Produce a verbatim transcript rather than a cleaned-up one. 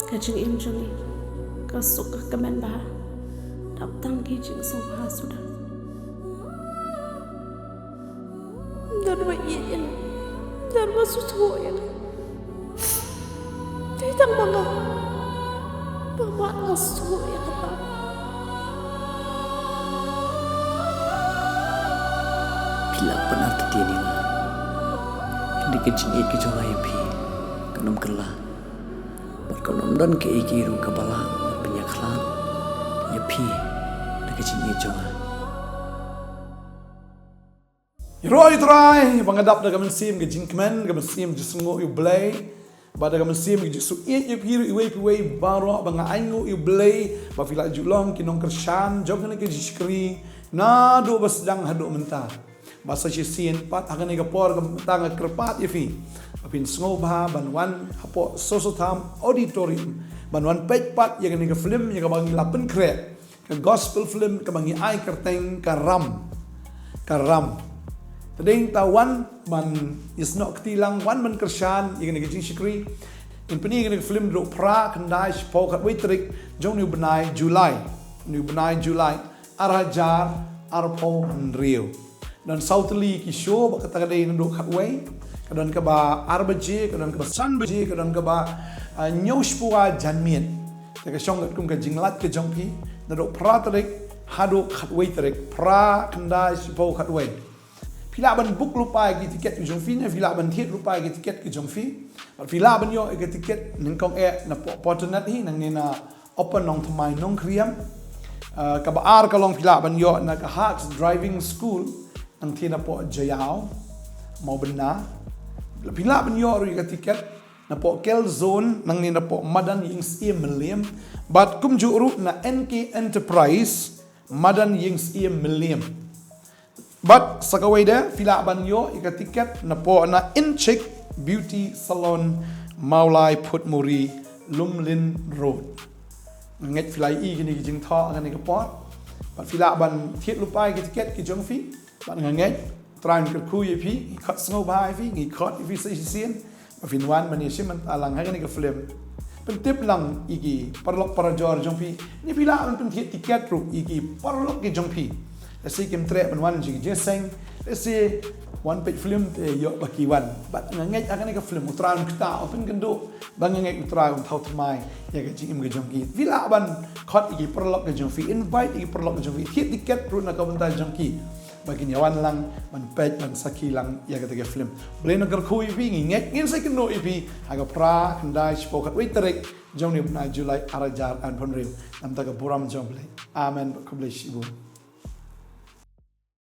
Ka jingim jong ngi ka suk ka kmen bha. Dap tang ki jingsngewbha suda. Don ba ïeit ïa nga, don ba sngewthuh ïa nga. Dei tang ba nga, ba nga sngewthuh ïa kata. Phi lah ban artatien ïa nga. Hynrei ka jingïeit ka jong nga ïa phi kan ym kylla. Bad kan ym don kaei kaei ruh kaba lah ban pynïakhlad ïa phi da ka jingïeit jong nga. Ïaroh ïa U Trai ba nga dap da ka mynsiem ka jingkmen, ka mynsiem jingsngewnguh ïa U Blei, bad da ka mynsiem ka jingsngewïeit ïa phi ruh iwei pa iwei baroh, ba nga ainguh ïa U Blei ba phi la ju long ki nongkyrshan jong kane ka jingshakri naduh ba sdang haduh mynta. Bad sa shisien pat ha kane ka por ka mynta nga kyrpad ïa phi ba phin sngewbha ban wan hapoh Soso Tham Auditorium ban wan peit pat ïa kane ka film ïa kaba ngi la pynkhreh, ka gospel film kaba ngi ai kyrteng Ka Ram. Ka Ram. Te dei ta wan ban ïasnoh kti lang, wan ban kyrshan ïa kane ka jingshakri. Ngin pyni ïa kane ka film naduh phra, khyndai, shiphew, khatwei tarik jong une u bnai July. Une u bnai July ar hajar arphew hynriew. Don saw tylli ki show, ba kata ka dei naduh khatwei, ka don kaba ar baje, ka don kaba san baje, ka don kaba, ah, hynñiew shiphew janmiet. Te ka shong katkum ka jinglait ka jong phi naduh phra tarik haduh khatwei tarik, phra, khyndai, shiphew, khatwei. Phi lah ban book lypa ïa ki tiket ki jong phi, ne phi lah ban thied lypa ïa ki tiket ki jong phi. Bad phi lah ban ïoh ïa ki tiket nyngkong eh napoh Porternet hi, nangne na Open Nongthymmai Nongkhriam. Ah, kaba ar ka long phi lah ban ïoh na ka Hearts Driving School, nangtei napoh Jaïaw, Mawbynna. Phi lah ban ïoh ruh ïa ka tiket napoh Kel Zone, nangne napoh Madan Ïingsyiem Mylliem. Bad kumjuh ruh na N K Enterprise, Madan Ïingsyiem Mylliem. Bad sa kawei de, phi lah ban ïoh ïa ka tiket napoh na Inchick Beauty Salon, Mawlai Phutmuri, Lumlin Road. Nga ngeit phi la ïohi kine ki jingthoh ha kane ka por. Bad phi lah ban thied lypa ïa ki tiket ki jong phi. Bad nga ngeit U Trai un kyrkhu ïa phi, ngi khot sngewbha ïa phi, ngi khot ïa phi sa shisien ba phin wan ban ïashim bynta lang ha kane ka film. Pyntip lang ïa ki paralok parajor jong phi, ne phi lah ban pynthied tiket ruh ïa ki paralok ki jong phi. Lehse kim treh ban wan sha ki jingïaseng, lehse wan peit film te ïoh ba ki wan. Bad nga ngeit ha kane ka film U Trai un ktah, un pynkynduh, ba nga ngeit U Trai un thaw thymmai ïa ka jingim ka jong ki. Phi lah ban khot ïa ki paralok ki jong phi, invite ïa ki paralok ki jong phi, thied tiket ruh na ka bynta jong ki, ba kin ïawan lang ban peit, ban sakhi lang ïa kata ka film. U Blei un kyrkhu ïa phi, ngi ngeit ngin sa ïakynduh ïa phi ha ka phra, khyndai, shiphew, khatwei tarik jong une u bnai July ar hajar arphew hynriew. Namar ka burom jong U Blei. Amen. Khublei shibun.